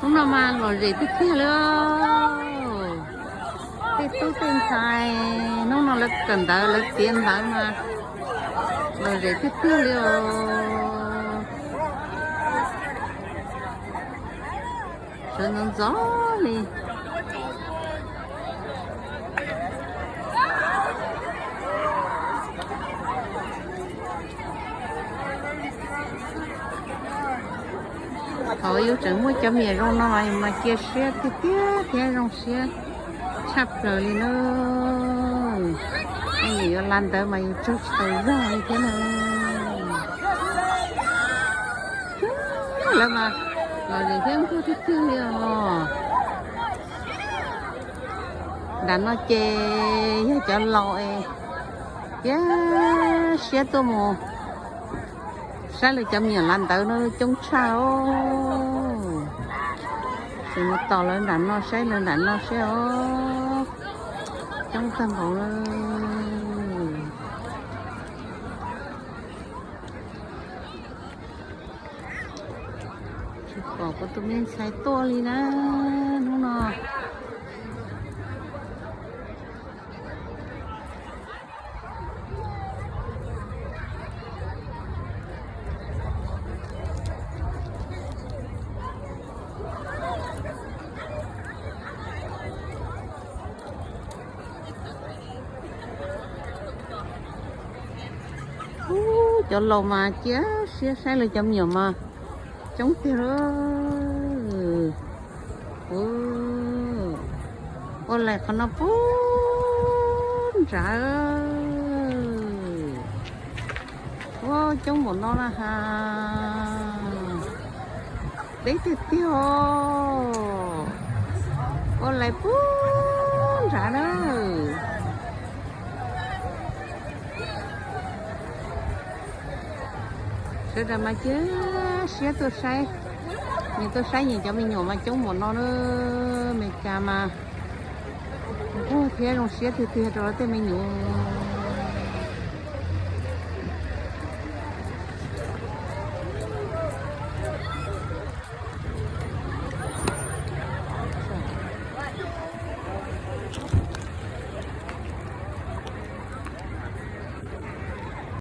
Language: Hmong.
Hnub no mas lom zem tiag tiag li. Tej tub tej ntxhais hnub no lawv kawm ntawv lawv txiav ntawv mas lom zem tiag tiag li os. Sawv ntxov ntxov li. Thaum yus tseem muaj cov me nyuam zoo no mas yus mas cia siab tiag tiag thiab zoo siab tshaj plaws li na. Yus yuav la ntawv mas yus tsaug tsis tau zog li thiab na. Lawv mas lom zem thiab nquag tiag tiag li os. Nram no ces yog cov laus es cia siab tuaj mus saib lawv cov me nyuam la ntawv no coob tshaj os. Tseem mus tos lawv nram no saib lawv nram no seb os. Coob tag npaum. Tsis pom kuv tus me ntxhais tuaj li na hnub no. Ub, cov laus mas cia siab saib lawv cov me nyuam mas coob tiag. Ua lais qhov no pub nrad. Ua coob npaum no na has. Deb tiag tiag os. Ua lais pub nrad na. Sawv daws mas cia siab tuaj saib, nws tuaj saib nws cov me nyuam mas coob npaum no na. Meskas mas nquag thiab zoo siab tiag tiag rau lawv tej me nyuam.